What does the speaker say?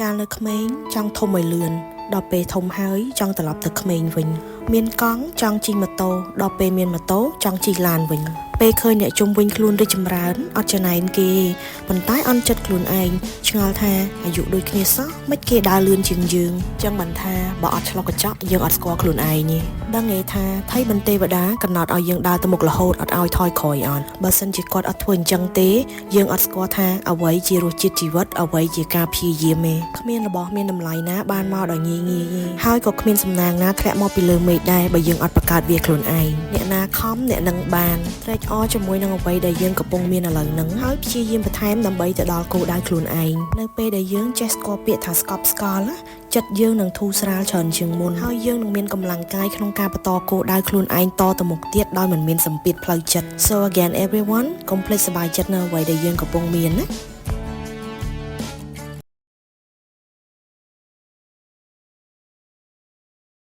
កាលនៅក្មេងចង់ធំឲ្យលឿនដល់ពេលធំហើយចង់ត្រឡប់ទៅក្មេងវិញ មានកង់ចង់ជិះម៉ូតូដល់ពេលមានម៉ូតូចង់ជិះឡានវិញពេលឃើញអ្នកជុំវិញខ្លួនរីកចម្រើនអត់ចំណែនគេប៉ុន្តែអន់ចិត្តខ្លួនឯងឆ្ងល់ថាអាយុដូចគ្នាសោះមិនគេដើរលឿនជាងយើងចឹងមិនថាបើអត់ឆ្លុះកញ្ចក់យើងអត់ស្គាល់ខ្លួនឯងទេដឹងឯថាថៃបន្ទេវតាកំណត់ឲ្យយើងដើរទៅមុខរហូតអត់ឲ្យថយក្រោយអត់បើសិនជាគាត់អត់ធ្វើអញ្ចឹងទេយើងអត់ស្គាល់ថាអ្វីជារសជាតិជីវិតអ្វីជាការព្យាយាមទេគ្មានរបស់មានតម្លៃណាបានមកដោយងាយងាយទេហើយក៏គ្មានសំណាងណាធ្លាក់មកពីលើមេឃដែរបើយើងអត់បង្កើតវាខ្លួនឯងអ្នកណាខំអ្នកនឹងបានត្រេកអរជាមួយនឹងអ្វីដែលយើងកំពុងមានឥឡូវហ្នឹងហើយព្យាយាមបន្ថែមដើម្បីទៅដល់គោលដៅខ្លួនឯងនៅពេលដែលយើងចេះស្គាល់ពាក្យថាស្កប់ស្កល់ណាចិត្តយើងនឹងធូរស្រាលច្រើនជាងមុនហើយយើងនឹងមានកម្លាំងកាយក្នុងការបន្តគោលដៅខ្លួនឯងតទៅមុខទៀតដោយមិនមានសម្ពាធផ្លូវចិត្ត។ So again, everyone, កុំភ្លេចសប្បាយចិត្តនៅអ្វីដែលយើងកំពុងមានណា។